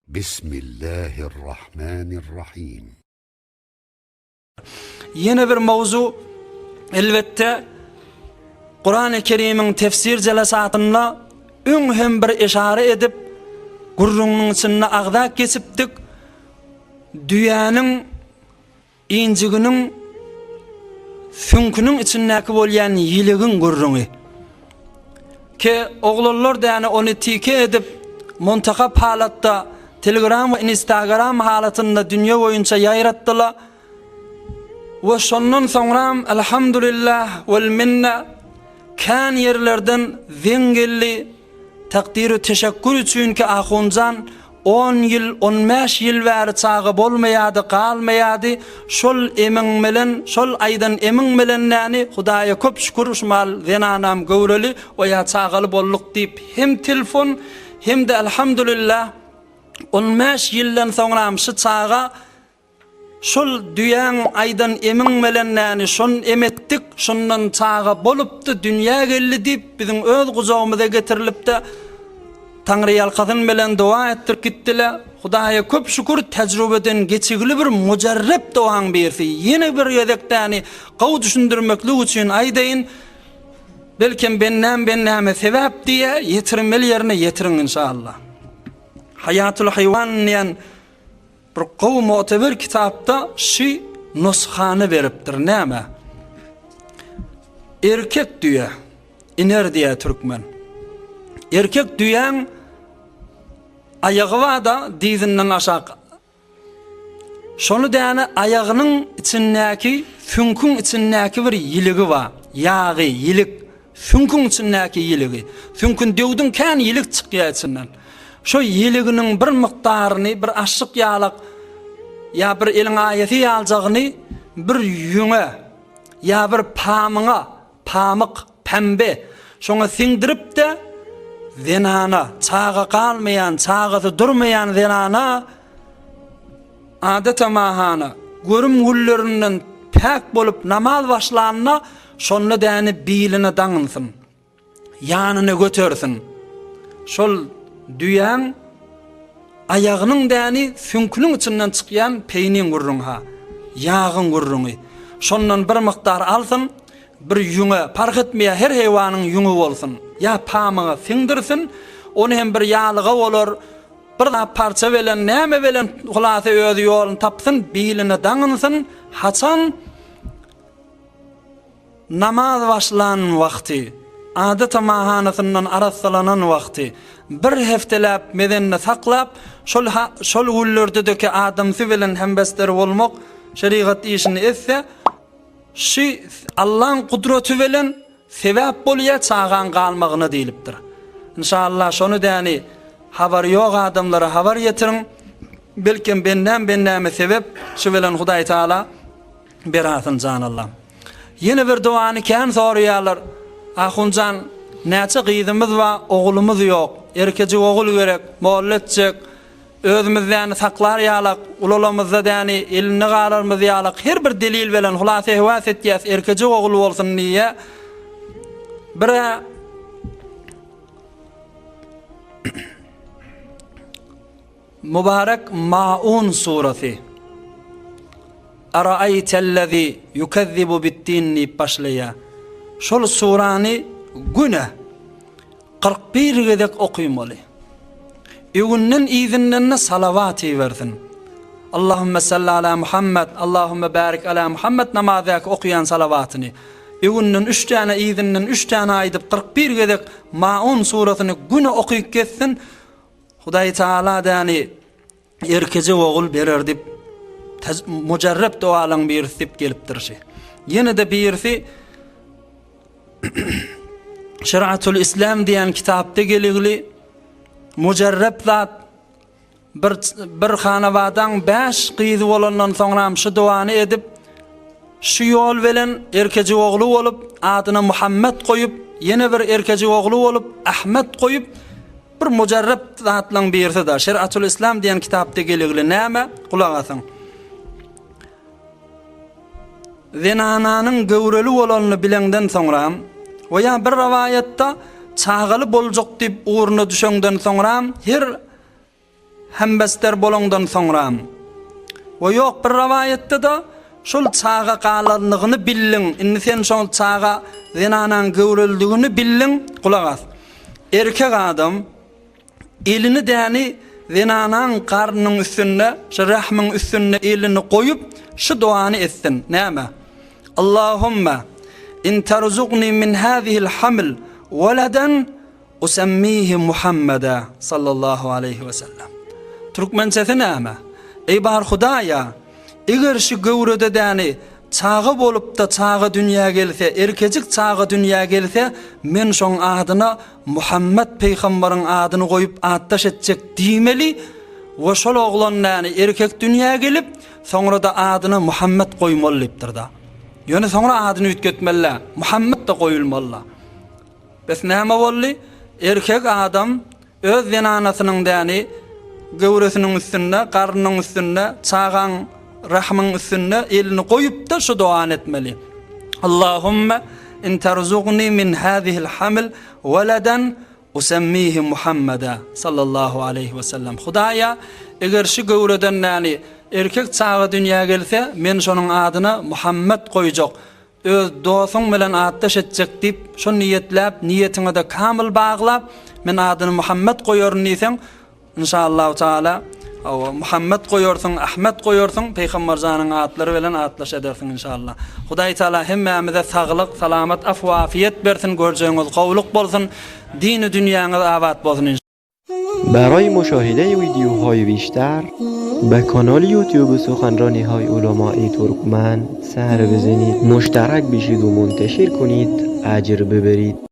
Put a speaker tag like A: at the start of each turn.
A: Bismillahirrahmanirrahim.
B: Ýene bir mowzu elbetde Kurany Kerimiň tefsir jelesatynda öň hem bir eşara edip gürrüňiniň içinde agzap geçipdik. Düýäniň Injiginiň süňküniň içindäki bolýan ýiligiň gürrüňi. Ke oglanlar däne ony tike edip, montakap halatda Telegram we Instagram halatynda dünýe boýunça ýaýratdyla we şondan soňram Elhamdülillah wel minne kän ýerlerden zeň geldi, Takdyr teşekkür üçinki Ahunjan on ýyl, on bäş ýyl bäri çaga bolmaýady, galmaýady, şol emiň bilen, şol aýdan emiň bilen näni, Hudaýa köp şükür şumal zenanam göwreli, oýa çagaly bolduk diýip hem telefon, hem-de Elhamdülillah on bäş ýyldan soňram şu çaga Şol düýäň aýdan emiň bilen näni şon em etdik, şondan çaga bolupdy, dünýä geldi diýip, biziň öz gujagymyza getirilipdi. Taňryýalkasyn bilen doga etdirip gitdile. Hudaýa köp şükür, tejrübeden geçigli bir mujarrep dogaň birisi. Ýene bir gezek däni gowy düşündirmeklik üçin aýdaýyn, belkem bendäm bendäme sebäp diýe, ýetirmeli ýerine ýetiriň inşallah. Haýatul haýwan diýen Bir gowy mu'teber kitapda şy nusgany beripdir, näme? Erkek düýe, iner diýýär türkmen. Erkek düýäň aýagy bar-da dyzyndan aşak. Şony däne aýagynyň içindäki süňküň içindäki bir ýiligi bar. Ýagy, ýilik. Süňküň içindäki ýiligi. Süňküni döwdüň kän ýilik çykýar içinden. Şo ýiliginiň bir mukdaryny bir aşyk ýalak ýa bir eliň aýasy ýaljagyny bir ýüňe ýa bir pamyňa, pamyk, pembe, şoňa siňdirip-de zenana, çaga galmaýan, çagasy durmaýan zenana Adata mahana, görüm günlerinden päk bolup namaz başlanda, şonda däni biline daňynsyn, ýanyna götersin. Şol düýäň aýagynyň däni süňküniň içinden çykýan peýniň gürrüňi-ha, ýagyň gürrüňi. Şondan bir mukdar alsyn, bir ýüňe, parh etmeýär, her heýwanyň ýüňi bolsun, ýa pamyga siňdirsin, ony hem bir ýalyga bolar, Bir zat parça belen näme belen hulasa özi ýoluny tapsyn biline daňynsyn haçan namaz başlan wagty adata mahanasyndan arassalanan wagty bir hefteläp mezende saklap şol şol günlerdedeki adamsy bilen hembester bolmak şerigat işini etse şy Allaň gudraty bilen Sebäp bolýa çagaň galmagyna diýlipdir. Inşallah şony däni habary ýok adamlara habar ýetiriň. Belkem bendäm bendäme sebep şu bilen Hudaý Taala berasyn jan Allam. Ýene bir dowany kän soraýarlar. Ahunjan näçe gyzymyz bar ogulymyz ýok. Erkejik ogul gerek molla etjek. Özümiz däni saklar ýalak, ulalamyzda däni elinde galarmyz ýalak her bir delil bilen hulasa höwes etýäs erkejek ogul bolsun diýýä. Birä Mübarek Maun surasy Araýtellezi ýukezzibu bid-din diýip başlaýar. Şol surany güne 41 gezek okymaly. Öňünden yzyndan-da salawat ibersin. Allahümme salli ala Muhammed, Allahümme barik ala Muhammed namazdaky okaýan salawatyny. Öňünden üç däne yzyndan üç däne aýdyp 41 gezek Maun surasyny güne okyp gezsin. Hudaý Taala däni erkeje ogul berer diýip mujarrep dowalaň birisi diýip gelipdir şi. Ýene-de birisi Şeriatul Islam diýen kitapda geligli mujarrep zat bir bir hanabadaň 5 gyzy bolandan soňram şu dowany edip şu ýol bilen erkejik ogly bolup adyna Muhammed goýup ýene bir erkejik ogly bolup Ahmet goýup Bir mujarrep zatlaň birisi-da, Şeriatul Islam diýen kitapda geligli näme? Gulak asyň. Zenananyň göwreli bolanyny bileňden soňram we ýa bir rowaýatda çagaly boljak diýip ugruna düşeňden soňram her. Hembester bolaňdan soňram. We ýok bir rowaýatda-da şol çaga galanlygyny bildiň, indi sen şol çaga zenanaň göwrelidigini bildiň, gulak as. Erkek adam elini däni zenanaň garnynyň üstünde, şu rähmiň üstünde elini goýup, şu dogany etsin. Näme? Allahumma in terzukni min hazihil haml weladan Usemmihi Muhammeda sallallahu aleýhi we sellem. Türkmençesi näme? Eý bar Hudaýa! Eger şu göwrede däni çaga bolupda çaga dünýä gelse, erkejik çaga dünýä gelse, men şoň adyna Muhammet peýgambaryň adyny goýup atdaş etjek diýmeli we şol oglan däni erkek dünýä gelip, soňra-da adyna Muhammet goýmaly diýipdir-da. Ýöne soňra adyny üýtgetmeli-dä, Muhammet-de goýulmaly-da. Bes näme boldy? Erkek adam öz zenanasynyň däni göwresiniň üstünde, garnynyň üstünde, çagaň rahmyň üstünde elini goýup-da şu dogany etmeli. Allahumma in terzugni min hazihil haml weladan usemmihi Muhammeda sallallahu aleýhi we sellem. Hudaýa, eger şu göwreden däni erkek çaga dünýä gelse, men şonuň adyna Muhammet goýjak. Öz dosuň bilen atdaş etjek diýip, şo niýetläp, niýetiňe-de kamyl baglap, men adyny Muhammet goýaryn diýseň, inşallahu taala, hawa, Muhammet goýarsyň, Ahmet goýarsyň, Pygamber janyň atlary bilen atlaş edersiň inşallah. Hudaý taala hemmämize saglyk, salamat, afw-afiýet bersin, görjegiňiz gowulyk bolsun, dini dünýäňiz abat bolsun inşallah.
C: برای مشاهده ویدیوهای بیشتر به کانال یوتیوب سخنرانی های علمای ترکمن سر بزنید مشترک بشید و منتشر کنید اجر ببرید.